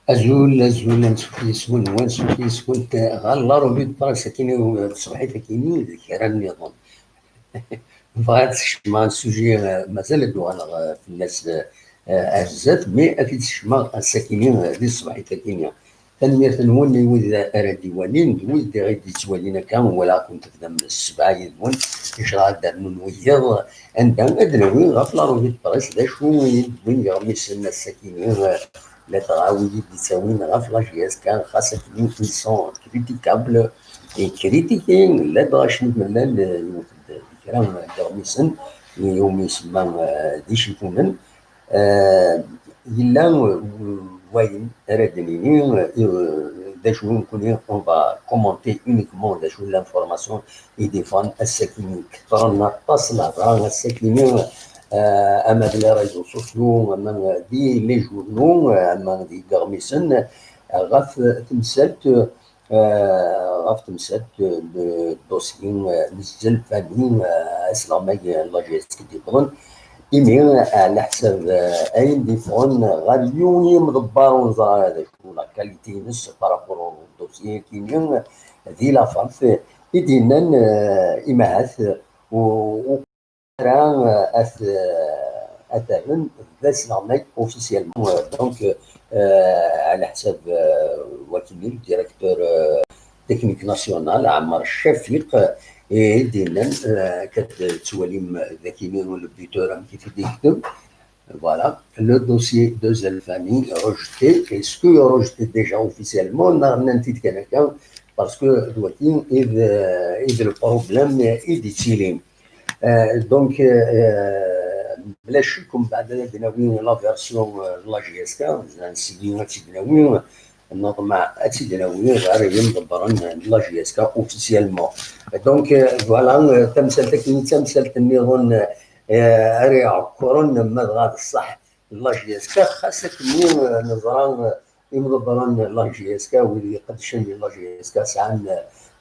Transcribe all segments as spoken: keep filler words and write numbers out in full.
Azul, azul, ansuf yes-wen, ansuf yes-went ɣer la revue de presse akkin, tṣebḥit akkin d kra nniḍen. Bɣiɣ ad skecmeɣ sujet, eh, mazal ad d-uɣaleɣ, eh, fell-as, eh, ar zdat, mais ad t-id-skecmeɣ ass-akini, eh, di tṣebḥit akini. Tanemmirt-nwen i wid ara d-iwalin, d wid i ɣ-d-yettwalin akka, walaɣ-ken tebdam ssebɛa yid-wen, icraɛ ad d-rnun wiyaḍ, anda ad d-nawi ɣef la revue de presse d acu i d-wwin yiɣmisen ass-akini, eh, ladɣa wid i d-ittawin ɣef la J S K, xas akken ils sont critiquables et critiqués, ladɣa cnu mellan, eh, yiwet d kra n yiɣmisen, iwumi isemma, eh, d icifunen. Eh, yella, eh, wayen ara d-nini, eh, d acu nekkni, on va commenter uniquement d acu l'information i d-iffɣen ass-akini. Kkren aṭas lehḍra ass-akini, eh, ama di les réseaux sociaux, ama di les journaux, eh, ama di yiɣmisen, eh, ɣef temsalt, eh, ɣef temsalt, eh, le dossier, eh, n Zelfani, eh, asleɣmay, eh, n la J S K i d-yewwḍen. Imi, eh, ɛla ḥsab, eh, ayen d-yeffɣen ɣer yiwen yimḍebber ur neẓra d acu la qualité-ines par rapport au dossier-akini, eh, di la FAF, i d-yennan, eh, imahat, eh, u-, u-, ara, eh, at, eh, at aven d asleɣmay officiellement. Eh, donc, eh, ɛla ḥsab, eh, wakini, le directeur, eh, technique national, Ɛmer Cafiq, eh, i d-yennan, eh, akka d-tettwalim dagi le buteur amek i t-id-yekteb. Voilà, le dossier de Zelfani rejeté. Est-ce que rejeté déjà officiellement? Neɣ nnan-t-id kan akka, parce que d wagi i d, i d le problème i d-yettilin. Euh, donc, euh, bla ccek, mbeɛd ad d-nawi la version, euh, n la J S K, syin ad tt-id-nawi, neḍmeɛ ad tt-id-nawi ɣer yimḍebbren n la J S K officiellement. Donc, euh, voilà, euh, tamsalt-agi d tamsalt nniḍen, euh, ara iɛekkren ma dɣa d ṣṣeḥ n la J S K, xas akken, euh, neẓra, euh, imḍebbren n la J S K, wid iqeddcen di la J S K, sɛan,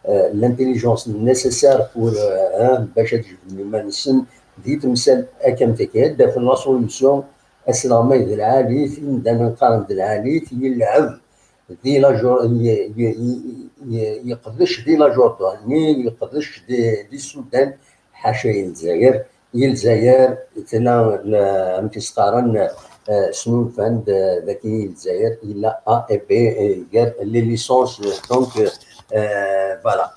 euh, l'intelligence nécessaire pour, euh, hein, bac ad jebden iman-nsen di temsalt akka am tagi, ad d-afen la solution, asleɣmay d lɛali-t, imdanen qqaren d lɛali-t, yelɛeb di la jour-, ye-, ye-, ye-, ye-, yeqdec di la Jordanie, yeqdec di, di Sudan, ḥaca i Lezzayer. I Lezzayer, tella, la, amek i s-qqaren, eh, snulfan-d, eh, dagi i Lezzayer, yella A et B, eh, gar les licences, eh, donc, eh, voilà.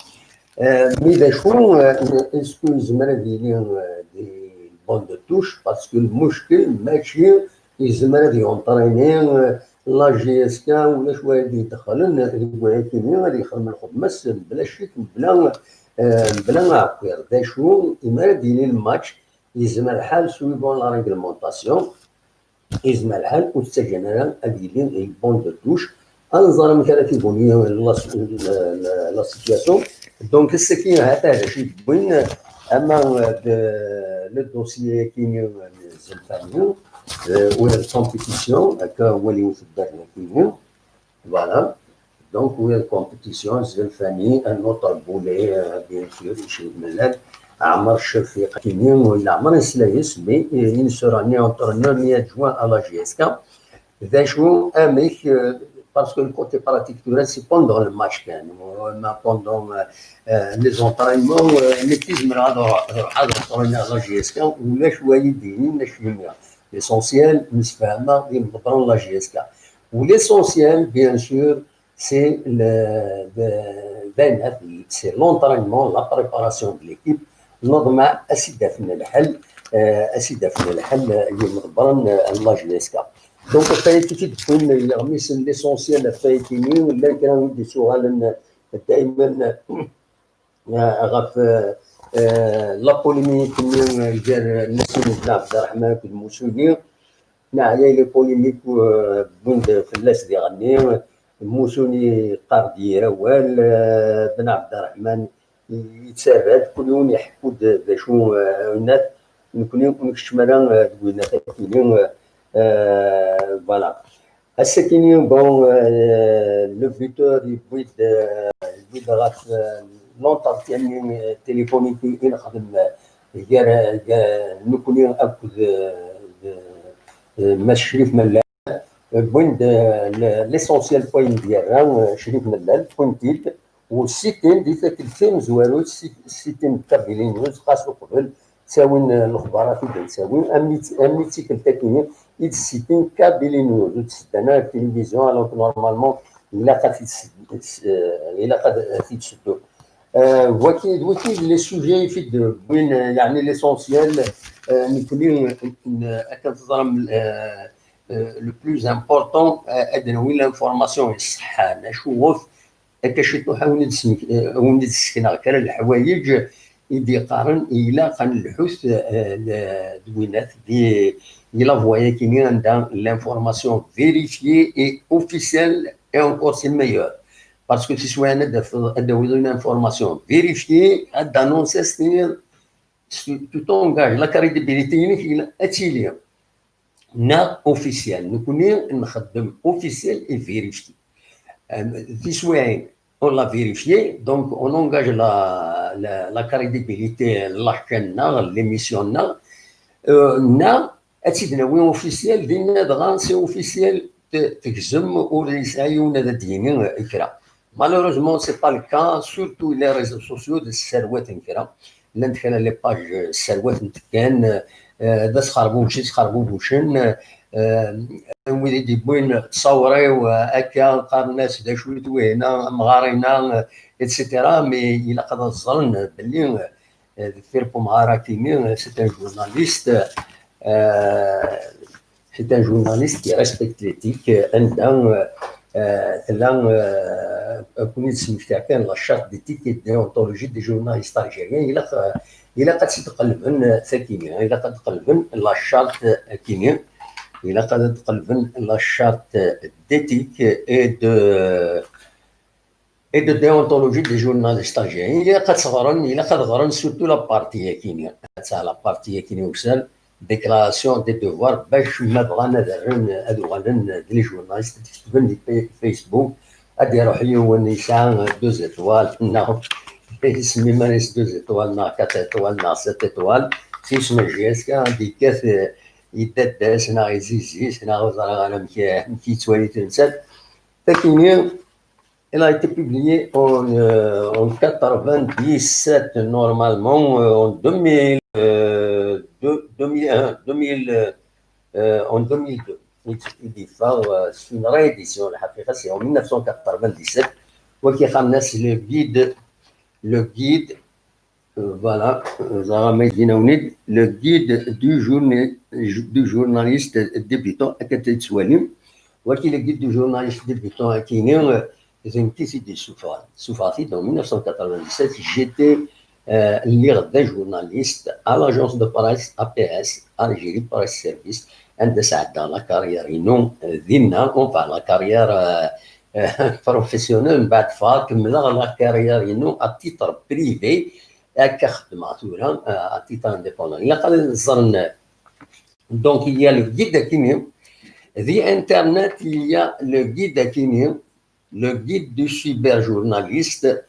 Eh, mi d acu, eh, est-ce que yezmer ad yili, eh, di bande de touche, parce que lmuckel mačči yezmer ad yunṭrini, eh, la J S K, ulac wa ad yedxlen deg wayakini, ad yexdem lxedma-s bla ccek, bla, eh, bla aɛekkiḍ. D acu, imi ara d-yili lmatch, yezmer lḥal, suivant la réglementation, yezmer lḥal ur ttaǧǧan ara ad yili une bande de touche. Ad nẓer amek ara tibuni la, la, la situation. Donc, ass-agi, ha-t-a d acu i d-wwin, ama d le dossier-agi n Zelfani, euh, ou la compétition, akka waliwet ddaxel-agi. Voilà. Donc, oui, la compétition, Zelfani, un autre boulet, euh, bien sûr, Chérif Mellal, Amar Shafiq, Kimi, Amar Islayes, mais, euh, il ne sera ni entraîneur ni adjoint à la J S K. D acu, amek, euh, parce que le côté pratique, tout ça, c'est pendant le match, quand même. Euh, mais pendant, euh, euh, les entraînements, euh, les petits, mais là, dans, euh, à l'entraînement, à la J S K, ou les choyés, les, les, l'essentiel, nous, c'est vraiment, ils vont prendre la J S K. Ou l'essentiel, bien sûr, c'est le, le, c'est l'entraînement, la préparation de l'équipe. Neḍmeɛ ad s-id-afen lḥel, euh, ad s-id-afen lḥel, euh, yimḍebbren, euh, n la J S K. Donc, ɣef wayagi i d-wwin yiɣmisen, l'essentiel, ɣef wayagi-nni, llan kra i d-yettuɣalen, euh, daymen, euh, ɣef, euh, euh, la polémique-nni, euh, gar Nassim Ben Abderrahmane akked Musuni. Neɛya i les polémiques, euh, wwin-d fell-as diɣenni. Musuni yeqqar-d yir awal, euh, Ben Abderrahmane yettarra-d, kul yiwen iḥekku-d d acu, euh, winnat, nekkni ur nkeččem ara, euh, deg winnat akini, euh, euh, voilà. Ass-akini, bon, euh, le buteur yewwi-d, euh, yewwi-d ɣef, euh, l'entretien, euh, téléphonique i nexdem, euh, gar, gar nekkni akked, euh, d-, eh, Mass Crif Mellal, eh, wwin-d, eh, le-, l'essentiel n wayen d-yerra, eh, Crif Mellal, wwin-t-id, u sittin di takkelt tamezwarut, si-, sittin n Kabili News, xas uqbel, ttawin, eh, lexbarat i d-nettawi, am ni-, am ni d tikkelt akkin i d-sittin Kabili News, ur d-seddan ara deg tilivizyu, alors que normalement, ilaq ad t-id-s-, eh, ilaq ad, ad t-id-seddu. Euh, waki, waki les sujets i fi d-wwin, euh, yeɛni l'essentiel, euh, nekni, euh, akken teẓram, euh, euh, le plus important, euh, ad nawi l'information iṣeḥḥan, acuɣef akka ciṭuḥ ad wen-id-ssekneɣ kra n leḥwayeǧ i d-yeqqaren ilaq ad nelḥut, euh, d winat di, di la voie-agi anda l'information vérifiée et officielle et encore c'est meilleur. Parce que tiswiɛin ad d-tafeḍ, ad d-tawiḍ une information vérifiée, ad d-annonceḍ, ad s-tiniḍ, tu t'engages, la crédibilité-inek ad tili neɣ officiel. Nekni nxeddem officiel et vérifié. Euh, tiswiɛin, on l'a vérifié, donc on engage la, la, la crédibilité n la chaîne-nneɣ, l'émission-nneɣ, euh, neɣ ad tt-id-nawi officiel, dinna dɣa c'est officiel, te-, tegzem, ur yesɛi yiwen ad d-yini kra. Malheureusement, c'est pas le cas, surtout les réseaux sociaux d sserwaten kra. Llant kra les pages sserwatent kan, euh, d asxerbubec i sxerbubucen, euh, wid i d-yewwin ttṣawṛa-w, euh, akka, qqaren-as d acu-t wihina, amɣar-ina, euh, et cetera. Mais ilaq ad ẓren belli, euh, deffir n umɣar-agi-nni, euh, c'est un journaliste, euh, c'est un journaliste qui respecte l'éthique, euh, anda, euh, euh, tella, euh, ad ken-id-smektiɣ kan la charte d'éthique et de déontologie des journalistes algériens. Ilaq, euh, ilaq ad tt-id-qelben, euh, tagi-nni. Ilaq ad qelben la charte, euh, tagi-nni. Ilaq ad qelben la charte d'éthique et de, et de déontologie des journalistes algériens. Ilaq ad ɣren, ilaq ad ɣren surtout la partie-agi-nni. Atta la partie-agi-nni uksal, déclaration des devoirs, bac ma bɣan ad rren, ad uɣalen d les journalistes, ad ketben di Fa-, Facebook, ad iruḥ yiwen yesɛa deux étoiles, neɣ isem iman-is deux étoiles, neɣ quatre étoiles, neɣ sept étoiles, s yisem J S K, ad yekkat, eh, yedda-d neɣ izizis, neɣ ur ẓriɣ ara amek, amek yettwali tamsalt. Tagi-nni, elle a été publiée en, euh, en quatre-vingt-dix-sept, normalement, euh, en deux mille, euh, deux, deux mille un, deux mille, euh, en deux mille deux. Il, il diffère, euh, c'est une réédition, la haqiqa, c'est en mille neuf cent quatre-vingt-dix-sept, waki qqaren-as le guide, le guide, euh, voilà, euh, ẓriɣ ma yegin-awen-id, le guide du journa-, du journaliste débutant, akka d-tettwalim. Waki le guide du journaliste débutant, akini, euh, d nekk i t-id-yessufɣen. Ssufɣeɣ-t-id en mille neuf cent quatre-vingt-dix-sept, j'étais, euh, lliɣ d ajournaliste à l'agence de presse A P S, Algérie Presse Service, anda sɛeddaɣ la carrière-inu, euh, dinna, enfin, la carrière, euh, euh, professionnelle, mbeɛd ffɣeɣ, kemmleɣ la carrière-inu à titre privé, akka xeddmeɣ tura, euh, à titre indépendant. Ilaq ad ẓren, donc, il y a le guide akini, di internet, il y a le guide akini, le guide du cyberjournaliste,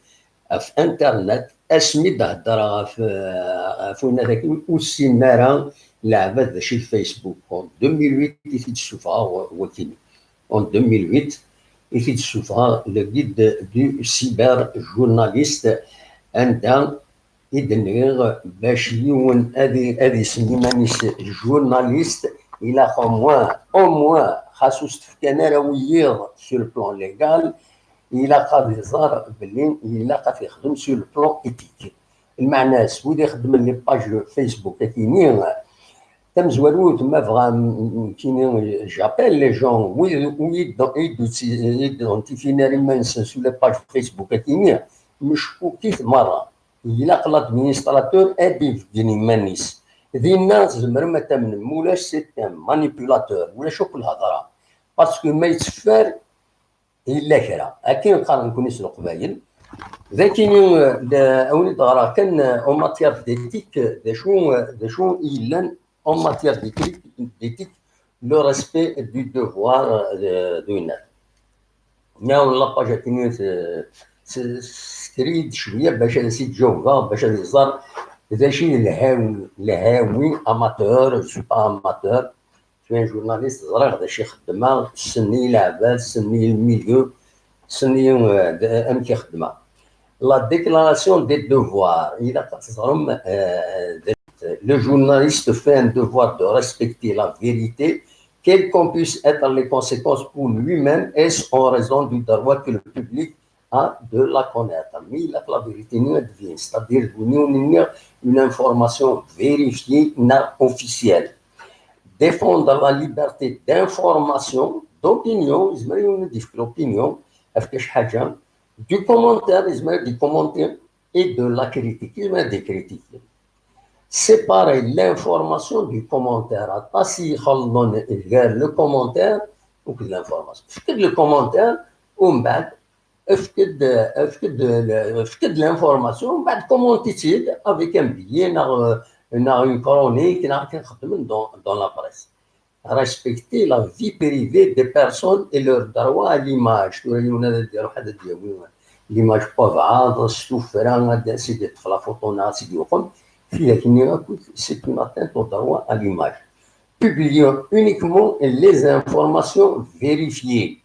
ɣef internet, asmi d-heddreɣ ɣef, euh, ɣef winat akini, ur ssinen ara leɛbad d acu i d Facebook. En deux mille huit i t-id-ssufɣeɣ wakini. En deux mille huit i t-id-ssufɣeɣ le guide du cyberjournaliste, anda i d-nniɣ bac yiwen ad i-, ad isem iman-is journaliste, ilaq au moins, au moins, xas ur s-t-fkan ara wiyiḍ sur le plan légal, ilaq ad iẓer belli ilaq ad t-ixdem sur le plan éthique. Lmeɛna-s, wid ixeddmen les pages Facebook akini, tamezwarut, ma bɣa, m-, m-, kini, j'appelle les gens, wid, wid ur identifien ara iman-nsen sur les pages Facebook akini, mcekkukit merra. Ilaq l'administrateur ad ibeggen iman-is. Dinna tzemrem ad tamnem, ma ulac c'est un manipulateur, ulac akk lhedra. Parce que ma yetteffer, yella kra. Akken qqaren nekni s Leqbayel. D akini, euh, d, awen-id-ɣreɣ kan, euh, en matière d'éthique, d acu, euh, d acu i yellan en matière d'éthique, d'éthique, le respect du devoir, euh, de, de winat. Nniɣ-awen la page akini, euh, s-, ssker-iyi-d cwiya bac ad as-id-jawbeɣ, bac ad iẓer d acu i d lhawi, lhawi amateur, je suis pas amateur, suis un journaliste, ẓriɣ d acu i xeddmeɣ, ssnen-iyi leɛbad, ssnen-iyi le milieu, ssnen-iyi, euh, d-, amek i xeddmeɣ. La déclaration des devoirs, ilaq ad teẓrem, euh, d-, le journaliste fait un devoir de respecter la vérité, quelles qu'en puissent être les conséquences pour lui-même, est-ce en raison du droit que le public a de la connaître. Mais la, la vérité, c'est-à-dire, une information vérifiée, non officielle. Défendre la liberté d'information, d'opinion, l'opinion, du commentaire, du commentaire, et de la critique, des critiques. Séparer l'information du commentaire. Aṭas i ixelḍen gar le commentaire ou que l'information. Parce que le commentaire, ومن بعد, efk-d, efk-d, efk-d l'information, ومن بعد commenter-tt-id avec un billet, neɣ, neɣ une chronique, neɣ akken xeddmen dans, dans la presse. Respecter la vie privée des personnes et leur droit à l'image. Tura yiwen ad d-iruḥ ad d-yawi l'image n wabɛaḍ s tuffra, ad s-id-yeṭṭef la photo neɣ ad s-id-yuqem. Tidak-nni akk, c'est une atteinte au droit à l'image. Publier uniquement les informations vérifiées.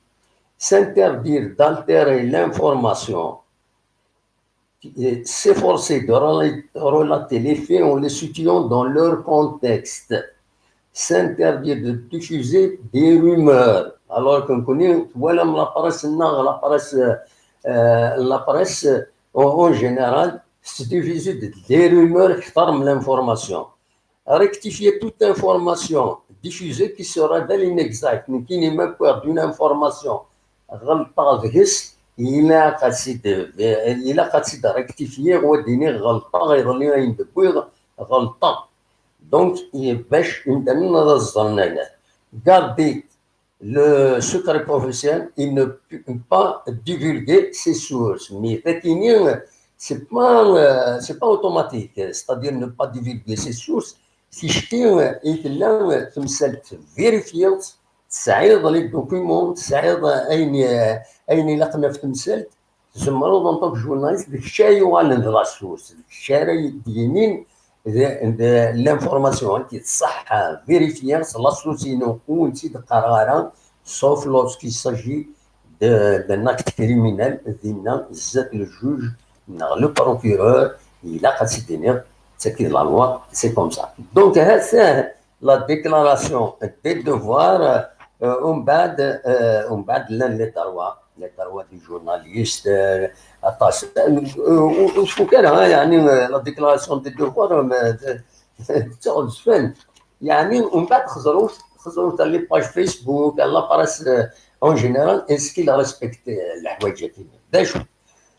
S'interdire d'altérer l'information. S'efforcer de rela-, relater les faits en les situant dans leur contexte. S'interdire de diffuser des rumeurs. Alors que nous connaissons, voilà, la presse, non, la presse, euh, la presse, en, en général, c'est diffuser des rumeurs qui forment l'information. Rectifier toute information diffusée qui se révèle inexacte. Nekkini ma wwiɣ-d une information ɣelṭeɣ deg-s, ilaq ad tt-id-, ilaq ad tt-id-rectifier, u ad d-iniɣ ɣelṭeɣ, iḍelli ayen d-wwiɣ ɣelṭeɣ. Donc, i-, bac imdanen ad ẓren aya. Garder le secret professionnel, il ne peut pas divulguer ses sources. Mais takini, c'est pas, euh, c'est pas automatique, c'est-à-dire ne pas divulguer ses sources. Ticki, euh, i tella, euh, temsalt vérifiée, tesɛiḍ les documents, tesɛiḍ, euh, ayen, euh, ayen ilaqen ɣef temsalt, tzemreḍ en tant que journaliste, d kečč ay yuɣalen d la source, d kečč ara d-yinin d, d l'information, hein, qui est صح, vérifiée, c'est la source-inu, ur tt-id-qqareɣ ara, sauf lorsqu'il s'agit de, d'un acte criminel, dinna, zdat le juge, neɣ le procureur, ilaq ad tt-id-iniɣ, c'est que la loi, c'est comme ça. Donc, ha-, c'est la déclaration des devoirs, euh, umbeɛd, euh, umbeɛd llan les droits, les droits du journaliste, euh, aṭas. Euh, ur, ur tfuk ara, hein, yeɛni, euh, la déclaration des devoirs, euh, d, d, d taɣezfant. Yeɛni, umbeɛd xeẓrut, xeẓrut les pages Facebook, la presse, euh, en général, est-ce qu'il respecte, euh, leḥwayeǧ-agi? D acu?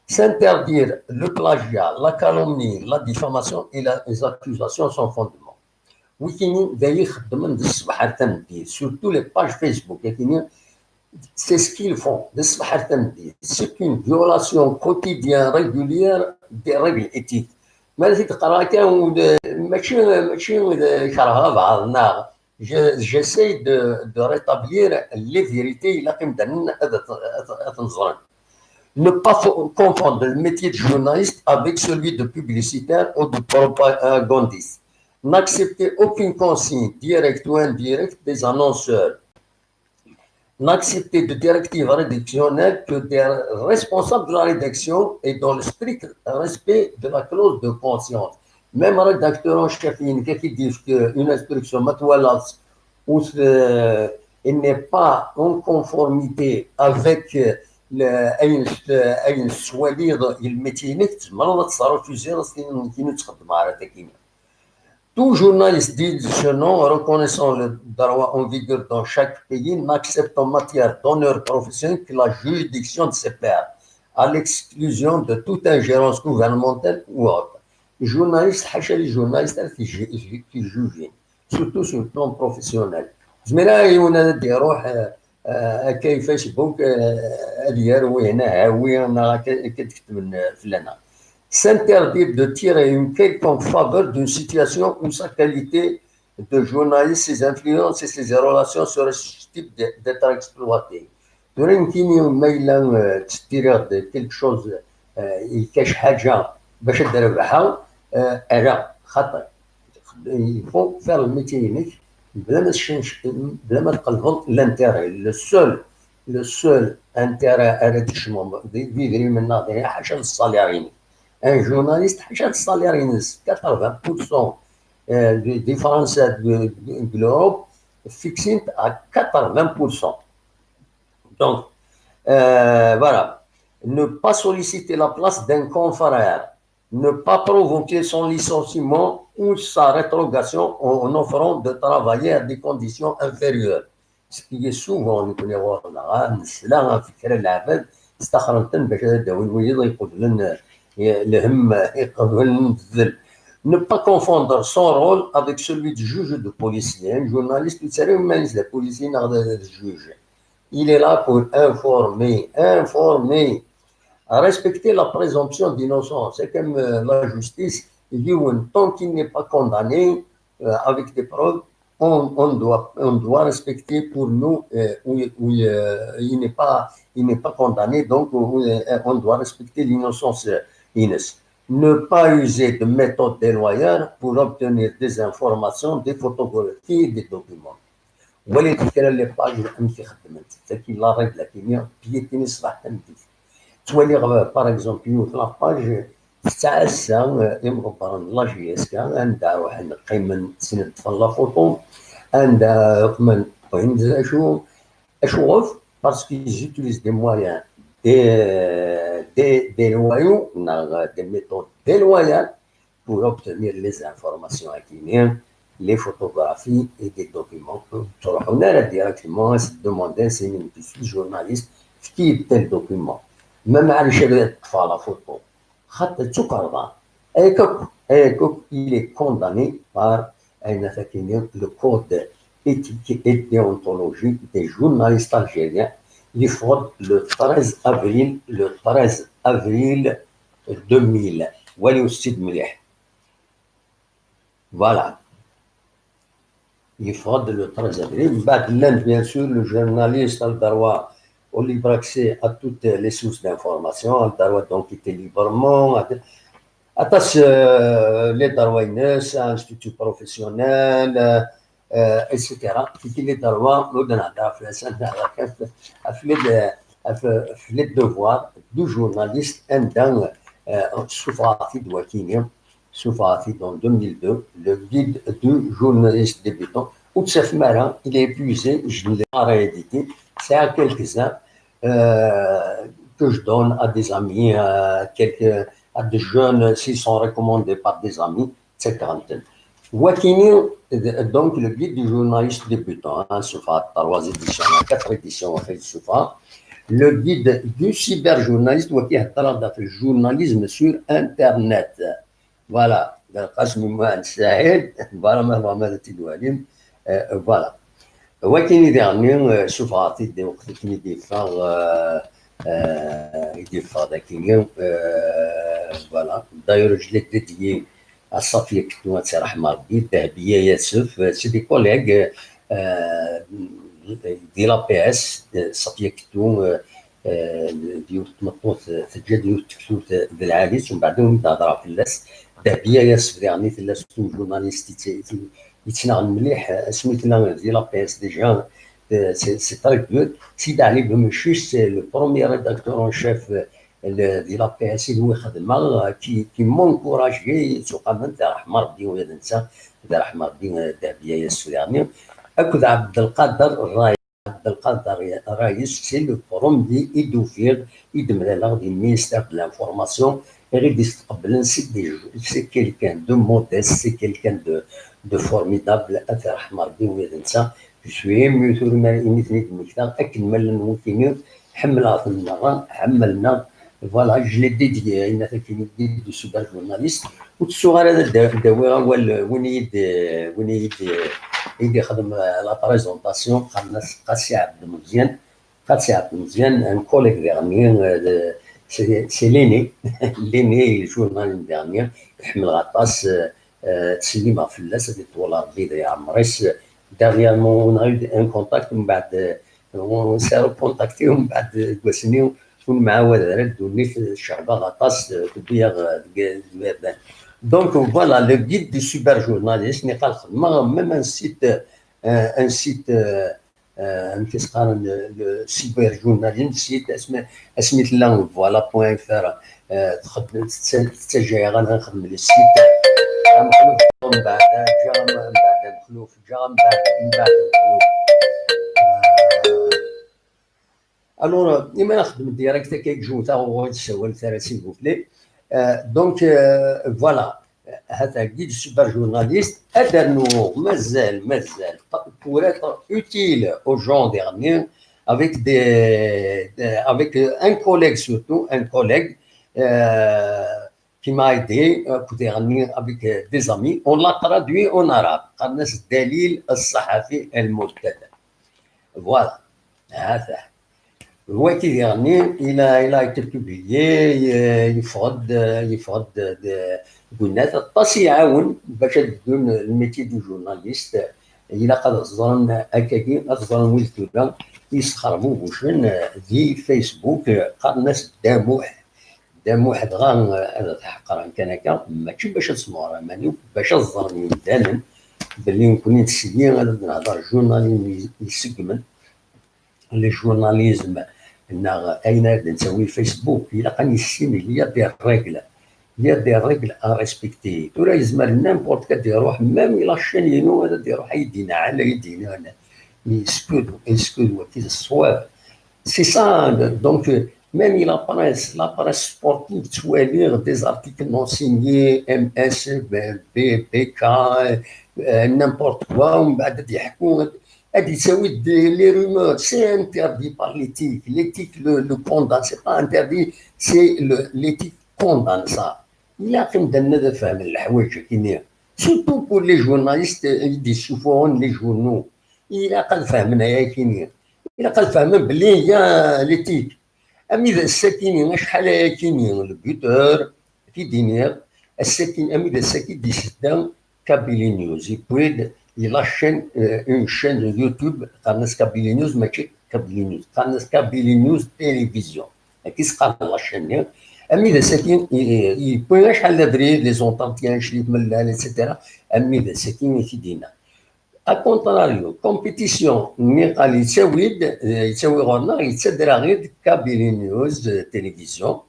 S'interdire le plagiat, la calomnie, la diffamation et la, les accusations sans fondement. Wikini d ay ixeddmen d ṣṣbeḥ ar tameddit, surtout les pages Facebook, akini, c'est ce qu'ils font, d ṣṣbeḥ ar tameddit. C'est une violation quotidienne, régulière des règles éthiques. Ma ara t-id-qqareɣ akka, ur d-, mačči, mačči d, kerheɣ abɛaḍ, neɣ je-, j'essaie de, de rétablir les vérités, ilaq imdanen ad, ad, ad ten-ẓren. Ne pas fo-, confondre le métier de journaliste avec celui de publicitaire ou de propagandiste. N'accepter aucune consigne directe ou indirecte des annonceurs. N'accepter de directives rédactionnelles que des responsables de la rédaction et dans le strict respect de la clause de conscience. Même rédacteur en chef, il y a qui dit une instruction, ma twalaḍ-tt, ou, euh, il n'est pas en conformité avec, euh, le, ayen, ayen tettwaliḍ i lmiti-inek, tzemreḍ ad tt-terrefusiḍ, ad s-tiniḍ nekkini ur tt-xeddmeɣ ara tagi. Tout journaliste digne de ce nom, reconnaissant le droit en vigueur dans chaque pays, n'accepte en matière d'honneur professionnel que la juridiction de ses pairs, à l'exclusion de toute ingérence gouvernementale ou autre. Journaliste, ḥaca les journalistes ara t-ijujin, surtout sur le plan professionnel. Zemreɣ yiwen ad d-iruḥ, euh, euh, akka i Facebook, euh, ad yaru wihin ahawi, neɣ akka, akka d-ketben, euh, fell-aneɣ. S'interdire de tirer une quelconque faveur d'une situation où sa qualité de journaliste, ses influences et ses relations seraient susceptibles de, d'être exploitées. Tura nekkini ma yella, euh, ttiriɣ-d quelque chose, euh, ikac ḥaǧa bac ad d-rebḥeɣ, euh, ala, xaṭi. Il faut faire le métier-inek, bla ma tcenc-, bla ma tqelbeḍ l'intérêt. Le seul, le seul intérêt ara d-tecmeḍ di, di idrimen-nneɣ, ḥaca d ṣṣalir-inek. Un journaliste, ḥaca d ṣṣalir-ines, quatre-vingts pour cent, euh, des, des Français de, de, de l'Europe, fixent à quatre-vingts pour cent. Donc, euh, voilà. Ne pas solliciter la place d'un confrère, ne pas provoquer son licenciement ou sa rétrogradation en offrant de travailler à des conditions inférieures. Ce qui est souvent, nekkni ɣur-neɣ, ah, nesla ɣef kra n lɛebad, staxren-ten bac ad d-awin wiyiḍ iqeblen, eh, lhemm, iqeblen ddel. Ne pas confondre son rôle avec celui de juge ou de policier. Un journaliste, ur yettara iman-is d apolisi neɣ d, d juge. Il est là pour informer, informer. Respecter la présomption d'innocence. C'est comme, euh, la justice. Yiwen, tant qu'il n'est pas condamné, euh, avec des preuves, on, on doit, on doit respecter pour nous, euh, où, où, euh, il n'est pas, il n'est pas condamné, donc, euh, on doit respecter l'innocence, euh, ines. Ne pas user de méthodes déloyales pour obtenir des informations, des photographies, des documents. Walit kra n les pages amek i xeddment. Tagi la règle-agi-nni, piétiner ṣṣbeḥ tameddit. Ttwaliɣ, euh, par exemple, yiwet la page, tettɛassa, euh, imḍebbren n la J S K, anda ruḥen qqimen, sneddfen la photo, anda qqimen, wwin-d acu, acuɣef, parce qu'ils utilisent des moyens, des, des, des loyaux, neɣ des méthodes déloyales, pour obtenir les informations-agi-nni, les photographies et des documents. Ur ttruḥun ara directement ad s-d-demandin, c'est une petite journaliste, efk-iyi-d tel document. Ma maɛlic ad ṭṭfeɣ la photo. Xaṭer d tukerḍa. Ayek akk, ayek akk, il est condamné par ayen ara k-iniɣ le code éthique et déontologie des journalistes algériens. Yeffeɣ-d le treize avril, le treize avril deux mille. Wali ussid mliḥ. Voilà. Yeffeɣ-d le treize avril. Mbeɛd llan, bien sûr, le journaliste a le droit au libre accès à toutes les sources d'information, a le droit d'enquêter librement, aṭas, euh, les droits-ines, un statut professionnel, euh, euh, et cetera. Tigi les droits, ur d-nehder ɣef les, ɣef les, ɣef, ɣef les devoirs du journaliste, anda, euh, ssufɣeɣ-t-id wakini, ssufɣeɣ-t-id en deux mille deux, le guide du journaliste débutant. Ur t-tafem ara, il est épuisé, je ne l'ai pas réédité. Sɛiɣ quelques-uns, euh, que je donne à des amis, euh, quelques, à des jeunes, s'ils sont recommandés par des amis, ttakkren-ten. Wakini, d-, donc, le guide du journaliste débutant, hein, ssufɣeɣ-t trois éditions, quatre éditions, en fait, ssufɣeɣ. Le guide du cyberjournaliste, waki heddreɣ-d ɣef le journalisme sur Internet. Voilà, d Lqasem Muḥend Saɛid, voilà, ma tebɣam ad t-id-twalim. Euh, voilà. Wakini diɣenni, euh, ssufɣeɣ-t-id, waqt akken i d-yeffeɣ, euh, euh, i d-yeffeɣ dagi, euh, voilà. D'ailleurs, je l'ai dédié à Safia Kettou, ad tt-iṛḥem Ṛebbi, Dehbiya Yasef, euh, c'est des collègues, euh, di l'A P S, euh, Safia Kettou, euh, euh, d yiwet n tmeṭṭut, euh, teǧǧa-d yiwet n tekturt, euh, d lɛali, umbeɛd ad wen-d-hedṛeɣ fell-as. Dehbiya Yasef diɣenni tella s une journaliste yettnaɣen mliḥ, asmi tella di l'A P S déjà, euh, c'est, c'est très dur. Sidi Ɛli Bemeccic, c'est le premier rédacteur en chef, euh, le, di l'A P S i d-wi xedmeɣ, euh, qui, qui m'encourage, yettqamen, d ṛṛeḥma Ṛebbi ula d netta, d ṛṛeḥma Ṛebbi, euh, Dehbiya Yasef diɣenni, akked Ɛebdelqader Ray. Abdelkader Raïs, c'est le premier i d-ufiɣ, i d-mlaleɣ di ministère de l'information, i ɣ-id-isteqblen, c'est des, c'est quelqu'un de modeste, c'est quelqu'un de, de formidable, ad t-iṛḥem Ṛebbi ula d netta. Je suis ému tura imi ten-id-mmektaɣ, akken ma llan wikini, ḥemmleɣ-ten merra, ḥemmlen-aɣ. Voilà, je l'ai dédié, ayen akini, guide du cyberjournaliste. Ur ttuɣ ara ad d-, d-awiɣ awal, win i yi-d, win i yi-d, i d-ixdem, euh, la présentation, qqaren-as Qasi Ɛebd Meẓyan. Qasi Ɛebd Meẓyan, un collègue diɣenni, euh, de, c'est, c'est l'aîné, l'aîné, le journal diɣenni, ḥemmleɣ aṭas, euh, euh, ttsellimeɣ fell-as, ad iṭwel Ṛebbi di ɛemṛ-is. Dernièrement, on a eu un contact, mbeɛd, euh, on s'est recontacté, mbeɛd, euh, deg wass-nni, ur nemɛawad ara ddunit, euh, ceɛbeɣ aṭas, euh, tewwi-yaɣ, euh, deg, deg iberdan. Donc, voilà, le guide du cyberjournaliste, niqal xedmeɣ même un site, euh, un site, amek i s-qqaren, le cyberjournalisme, site asmi tella, voilà, point fr, txeddem, tettaǧǧa-yaɣ ad nexdem le site. Amexluf, mbeɛd ǧǧa, mbeɛd amexluf ǧǧa, mbeɛd, mbeɛd amexluf. Alors, imi nexdem direct akka, i yejewwet-aɣ uɣur d-ssawal tara, s'il vous plaît. Donc, voilà. Hat-agi-d super journaliste, ad d-rnuɣ, mazal, mazal, pour être utile aux gens derniers, avec des, avec un collègue surtout, un collègue qui m'a aidé, avec des amis, on l'a traduit en arabe. Qqaren-as Dalil Ṣṣaḥafi Lmubtada. Voilà. Hat-ah. Wagi diɣenni, il a, il a été publié, yeffeɣ-d, yeffeɣ-d deg unnar, aṭas i iɛawen bac ad ddun le métier du journaliste. Ilaq ad ẓren akkagi, ad ẓren wid tura yesxerbubucen di Facebook, qqaren-as Dda Muḥ. Dda Muḥ dɣa ad t-ḥeqren kan akka, mačči bac ad smeɣren aman-iw, bac ad ẓren yimdanen belli nekkni d seg-i ad d-nehder journalisme iseggmen, le journalisme neɣ ayen ara d-nettawi Facebook, ilaq ad nissin, il y a des règles, il y a des règles à respecter. Tura yezmer n'importe qui ad d-iruḥ, même la chaîne-inu ad d-iruḥ ad yi-d-ini, ala ad yi-d-ini, mais est-ce que, est-ce que wagi d ṣṣwab? C'est ça, donc, même la presse, la presse sportive, tu vois, lire des articles non signés, M S, B K, euh, n'importe quoi, ومن بعد يحكوا، هذه تساوي des, les rumeurs, c'est interdit par l'éthique. L'éthique le, le condamne, c'est pas interdit, c'est le, l'éthique condamne ça. Il a fait de faire le حوايج كينيا. Surtout pour les journalistes, euh, des souvent les journaux. Il a قد فهمنا يا كينيا. Il a قد فهمنا بلي يا l'éthique. Ami d ass-akini, acḥal ayakini, le buteur, ad k-id-iniɣ, ass-akini, ami d ass-aki d-isedda Kabylie News. Yewwi-d, il a chaîne, euh, une chaîne de YouTube, qqaren-as Kabylie News, mačči Kabylie News, qqaren-as Kabylie News Télévision. Akka i s-qqaren la chaîne-nni. Ami d ass-aki, i-, i-, yewwi acḥal d abrid, les entretiens, cli tmellal, et cetera. Ami d ass-aki, i t-id-yenna. A contrario, compétition, nniɣ-ak, yettawi-d, yettawi ɣur-neɣ, yettader-aɣ-id Kabylie News, euh, Télévision.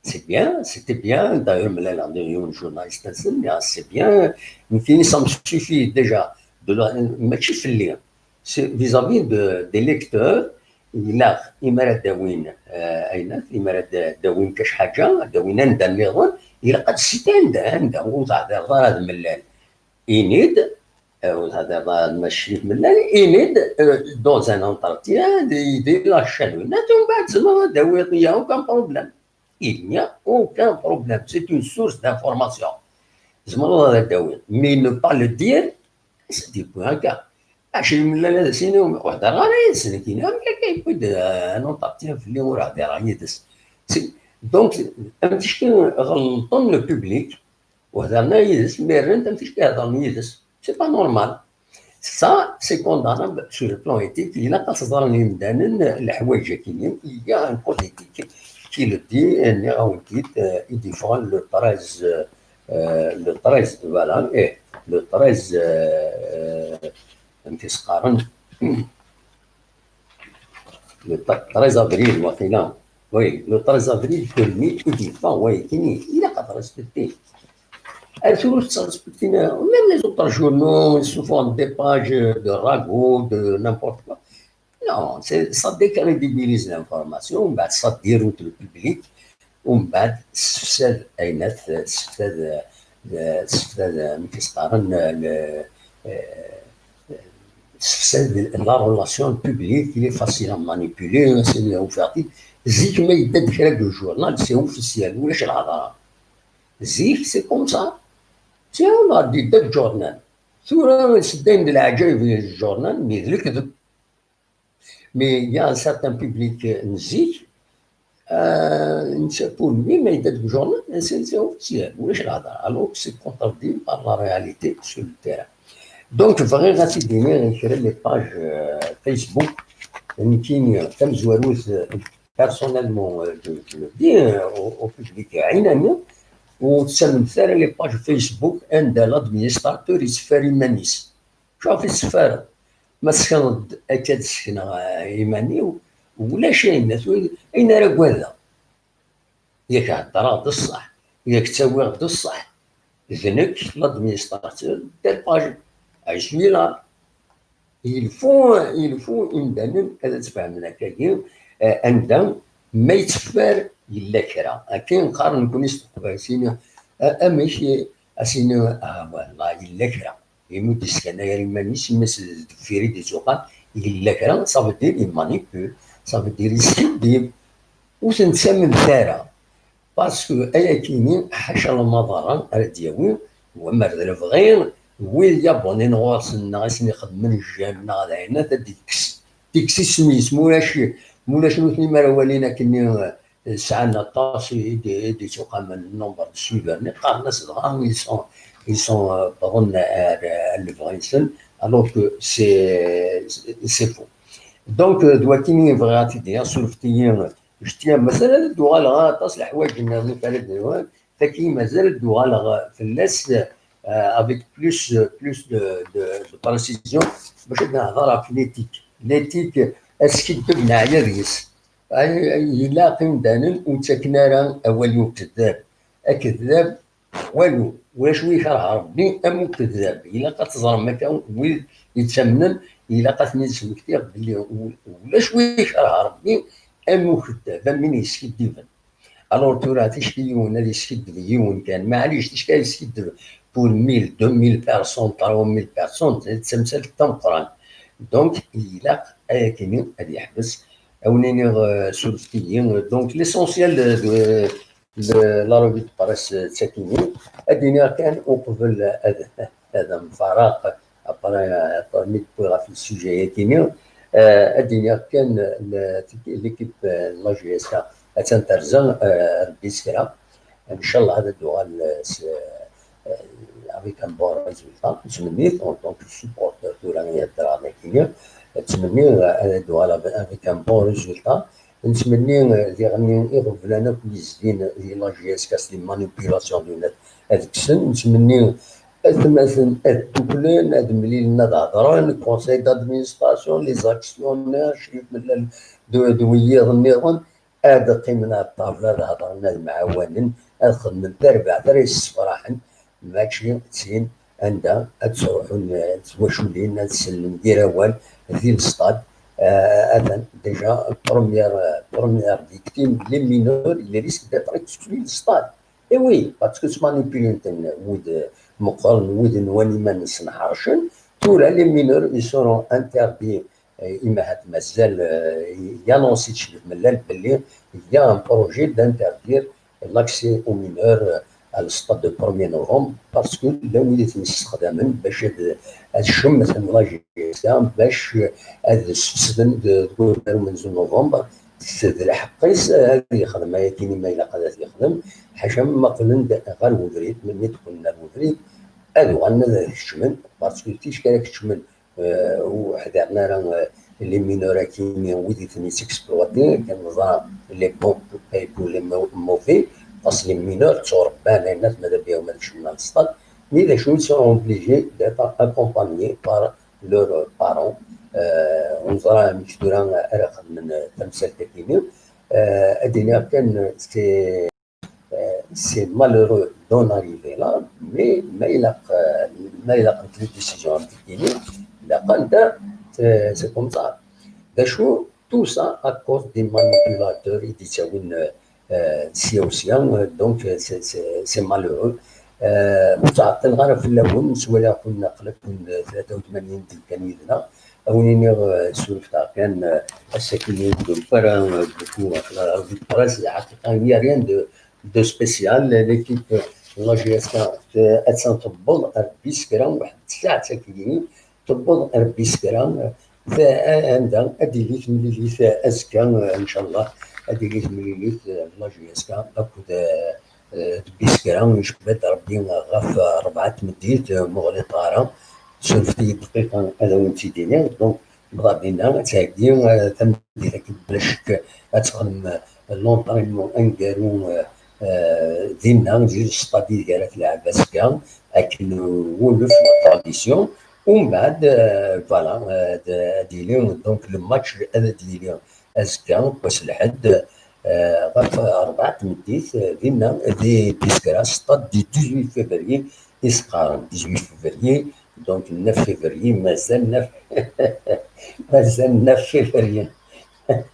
C'est bien, c'était bien. D'ailleurs, mlaleɣ d yiwen journaliste-nsen, nniɣ-as, c'est bien. Nekkini, ça me suffit déjà. De la, mačči fell-i. C'est vis-à-vis de, des lecteurs, ilaq, imi ara d-awin, euh, ayennat, imi ara d-, d-awin kac ḥaǧa, ad d-awin anda nniḍen, ilaq ad d-siten anda, anda, ur tehdireḍ ara d mlal. Ini-d, euh, ur tehdireḍ ara d mačči d mlal, ini-d, euh, dans un entretien, di, di la chaîne, umbeɛd tzemreḍ ad d-tawiḍ, il y a aucun problème. Il n'y a aucun problème. C'est une source d'information. Tzemreḍ ad d-tawiḍ. Mais ne pas le dire, c'est du point K. Acu yemlal ad as-yini, ur hdireɣ ara yid-s, nekkini, amek akka yewwi-d, euh, un entretien fell-i ur hdireɣ yid-s? C'est, donc, am ticki ɣelṭen le public, ur hedren ara yid-s, mi rran-t am ticki hedren yid-s. C'est pas normal. Ça, c'est condamnable sur le plan éthique. Ilaq ad t-ẓren yimdanen, leḥwayeǧ-agi. Il y a un code éthique qui le dit, nniɣ-awen-t-id, euh, i d-yeffɣen le treize, euh, le treize, voilà, eh, le treize, euh, euh, amek i s-qqaren? Le treize avril, waqila. Oui, le treize avril deux mille, i d-yeffeɣ wayagi-nni, ilaq ad t-respektin. Ar tura ur t-respektin ara. Même les autres journaux, ils se font des pages de ragots, de n'importe quoi. Non, c'est, ça décrédibilise l'information, ben, ça déroute le public. Umbeɛd tessefsad ayennat, tessefsad, tessefsad, amek i s-qqaren, le, euh, tessefsad la relation publique, il est facile à manipuler, c'est le ouverti. Zik ma yedda-d kra deg journal, c'est officiel, ulac lhedra. Zik, c'est comme ça. Tiens, on a dit deg journal. Tura, seddayen d leɛǧayeb deg journal, mais d lekdeb. Mais il y a un certain public, euh, n zik, euh, netta, pour lui, ma yedda deg journal, c'est, c'est officiel, ulac lhedra. Alors que c'est contredit par la réalité sur le terrain. Donc, bɣiɣ ad t-id-iniɣ i kra les pages, euh, Facebook, nekkini, tamezwarut, euh, personnellement, euh, je, je le dis, euh, au, au public ɛinani, ur ttarumt ara les pages Facebook anda l'administrateur yetteffer iman-is. Caf yetteffer. Ma tsekneḍ-d akka ad d-sekneɣ, eh, iman-iw, ulac ayen, ayen ara ggwadeɣ. Yak heddreɣ d ṣṣeḥ, yak ttawiɣ d ṣṣeḥ. D nekk, l'administrateur, telle page. Je suis là. Il faut, il faut imdanen ad tfehmen akkagi, eh, anda ma yetteffer yella kra. Akken qqaren nekkni s teqbaylit, eh, amek, eh, as-iniɣ, ah, voilà, yella kra. Imi ur d-yeskanay ara iman-is, imi s-, deffir i d-ittuqam, yella kra, ça veut dire il manipule, ça veut dire yeskiddib, ur ten-ttamnemt ara. Parce que ayakini, ḥaca lmaḍara ara d-yawi, wammer d lebɣi, wid yabonnin ɣur-sen neɣ i sen-ixedmen j'aime neɣ d ayen, ad d-ikkes, d-ikkes isem-is, mulac, mulac nutni mi ara walin akkenni, eh, sɛan aṭas i d-, i d-ittuqamen, nombre de suiveurs-nni, qqaren-as dɣa, ils sont, ils sont, euh, wwḍen ar, ar lebɣi-nsen, alors que c'est, c'est faux. Donc, euh, d wakken i bɣiɣ ad t-id-iniɣ, surfet-iyi, je tiens, mazal ad d-uɣaleɣ aṭas leḥwayeǧ nniḍen i ara d-nwan, tagi mazal ad d-uɣaleɣ fell-as, euh, avec plus, plus de, de, de précision, bac ad nehḍer ɣef l'éthique. L'éthique, askiddeb neɛya deg-s. Ay, ay, ilaq imdanen ur ttaken ara awal i ukeddab. Akeddab, walu, ulac wi ikerh Rebbi am ukeddab. Ilaq ad teẓrem akka, wid yettamnen, ilaq ad ten-id-smektiɣ belli u-, ulac wi ikerh Rebbi am ukeddab, am win yeskiddiben. Alors tura, ticki yiwen ad yeskiddeb yiwen kan, maɛlic, ticki ad yeskiddeb pour mille, deux mille personnes, trois mille personnes, d tamsalt tameqqrant. Donc, ilaq ayakini ad yeḥbes. Ad wen-iniɣ, euh, surfet-iyi. Donc, l'essentiel de, de, de la revue de presse, euh, d takini. Ad d-iniɣ kan uqbel ad, ad mfaraq, après, euh, après mi d-wwiɣ ɣef le sujet-yakini, euh, ad d-iniɣ kan, euh, l'équipe, euh, n la J S K attan terza, euh, Rebbi s kra. Ncallah ad d-tuɣal, euh, s, euh, avec un bon résultat. Nettmenni-t en tant que supporter, tura i heddreɣ dagi-nni. Nettmenni, euh, ad d-tuɣal avec un bon résultat. Nettmenni, euh, diɣen iɣeblan akk yezdin di la J S K s les manipulations d winat ad kksen. Nettmenni atmaten ad dduklen, ad mlilen, ad hedren, conseil d'administration, les actionnaires, cci mlal d, d wiyiḍ nniḍen, ad qqimen ar ṭṭabla, ad hedren, ad mɛawanen, ad xedmen tarbaɛt ara yessefraḥen, mačči d tin anda ad ttruḥun, eh, twaculin, ad sellen yir awal di lestad. Eh, atan déjà première, eh, première victime, les mineurs, ils risquent d'être exclus de stade. Et oui, parce que ttmanipulin-ten wid, eh, meqqren, wid nwan iman-nsen ḥercen. Tura, les mineurs, ils seront interdits. Eh, imi ahat mazal, eh, yanonsi-d Clif Mellal belli il y a un projet d'interdire l'accès aux mineurs, eh, à le stade de premier novembre, parce que llan wid i ten-yessexdamen bac ad, ad cemmten la J S K, bac, eh, ad sfesden de, deg unaru umenzu novembre, s, d lḥeqq-is, eh, ad yexdem ayakini ma ilaq ad t-yexdem, ḥaca ma qqlen-d ɣer ubrid, melmi d-qqlen ar ubrid, ad uɣalen ad kecmen, parce que ticki ara kecmen, eh, ur ḥdiren ara, eh, les mineurs akini, wid i ten-yettexploitin, akken neẓra les bons payent pour les mau-, mauvais, parce que les mineurs tturebban, ayen atma d abyaw ma tkecmem ar lsṭad, mais d acu, ils sont obligés d'être accompagnés par leurs parents. Eh, ur neẓra amek tura ara xedmen, eh, tamsalt-akini. Eh, ad d-iniɣ kan, c'est c'est malheureux d'en arriver là, mais ma ilaq, euh, ma ilaq n les décisions am tikini, ilaq anda, euh, c'est comme ça. D acu, tout ça à cause des manipulateurs i d-ittawin, euh, euh, sya u sya, euh, donc, euh, c'est, c'est, c'est malheureux. Euh, ur ttɛeṭṭileɣ ara fell-awen, ttwaliɣ-ken aql-aken, euh, tlata u tmanyin d-yekkan yid-neɣ. Ad wen-iniɣ, euh, surfet-aɣ kan, euh, ass-agi ur d-wwiɣ ara, euh, beaucoup, euh, de presse, lḥaqiqa, il n'y a rien de, de spécial. L'équipe, euh, n la J S K, euh, attan tewweḍ ar Biskra, waḥed ssaɛa-agi, tewweḍ ar Biskra, euh, anda ad d-tili temlilit, euh, azekka, euh, ncallah, ad d-tili temlilit, euh, n la J S K akked, euh, euh, d Biskra, icba-d Rebbi ɣef rebɛa tmeddit, euh, ma ur ɣliṭeɣ ara, surfet-iyi dqiqa ad awen-tt-id-iniɣ. Donc, bɣa dinna ad theggi, eh, tameddit-agi, bla ccek, ad texdem, eh, l'entraînement aneggaru, eh, eh, dinna, di lestadi ideg ara telɛeb azekka, akken wulef la tradition, Umbeɛd, euh, voilà, euh, ad, ad yili, donc, le match ad d-yili azekka, wass lḥedd, euh, ɣef rebɛa n tmeddit, euh, dinna, di Biskra, stade du dix-huit février, i s-qqaren dix-huit février, donc neuf février, mazal neuf, mazal neuf février,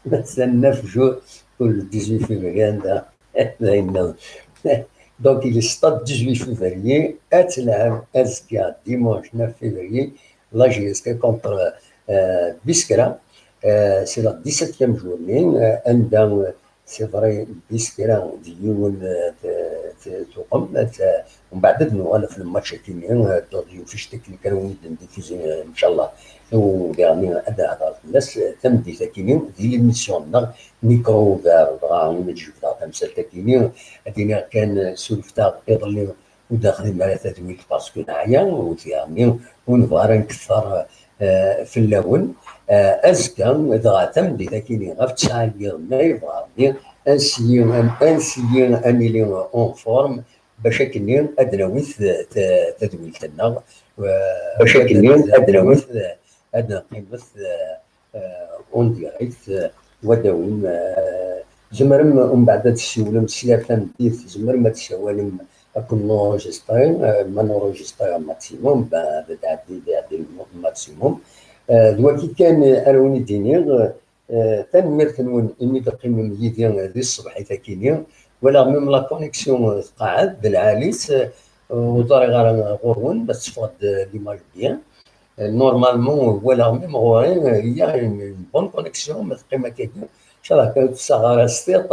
mazal neuf jours, ur le dix-huit février, anda, d ayen nniḍen. Donc, il est stade dix-huit février, ad telɛeb azekka, dimanche neuf février, la J S K contre, euh, Biskra. Euh, c'est la dix-septième journée, euh, anda, euh, c'est vrai, Biskra d yiwen, euh, t-, t-, tuqem, t-, mbeɛd ad nuɣal ɣef lmatch akini, euh, donc, yufic teknik ara wen-id-ndiffuzi, euh, inchallah. U diɣenni ad nehder fell-as, euh, tameddit akini, di l'émission-nneɣ, Micro ouvert, dɣa ad jebdeɣ tamsalt akini, ad iniɣ kan, euh, surfet-aɣ iḍelli ur d-nexdim ara tadwilt parce que neɛya, u tiɣmi ur nebɣi ara nketteṛ, eh, fell-awen. Eh, azekka, dɣa tameddit akini ɣef ttesɛa n yiḍ ma yebɣa Ṛebbi, ansi, ansi ad nili en forme, bac akkenni ad d-nawi t-, t-, tadwilt-nneɣ, eh, bac akkenni ad d-nawi, ad d-nqimet, eh, euh, en direct, euh, wadawim, euh, tzemrem umbeɛd ad tessiwlem sya tameddit, tzemrem ad tessawalem ad ken-nurujistri, euh, ma nurujistri maximum, ben, ad ɛeddi, ad ɛeddi maximum. Euh, d wagi kan ara wen-id-iniɣ, euh, tanemmirt-nwen imi d-teqqimem yid-i di tṣebḥit-akini. Walaɣ même la connexion, euh, tqeɛɛed d lɛali-s, euh, ur ẓriɣ ara ɣur-wen, ma teffeɣ-d, euh, l'image bien. Normalement, walaɣ même ɣur-i, euh, il y a une, une bonne connexion, ma teqqim akkagi, ncallah kan ur tessaɣ ara s tiṭ,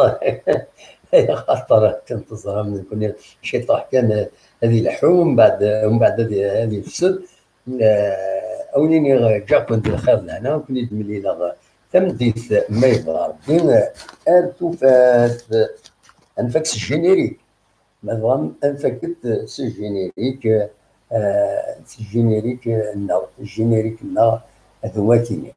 axaṭer akken teẓram nekkni ciṭuḥ kan, euh, ad ileḥḥu, mbeɛd, mbeɛd ad, ad ifsed. Euh, a wen-iniɣ, euh, ǧǧiɣ-ken di lxir d lehna, ad ken-id-mlileɣ, euh, tameddit, ma yebɣa Rebbi, euh, ar tufat, euh, ad nfak s générique. Ma tebɣam, ad nfak-d s générique, euh, s générique-nneɣ, générique-nneɣ d wakini.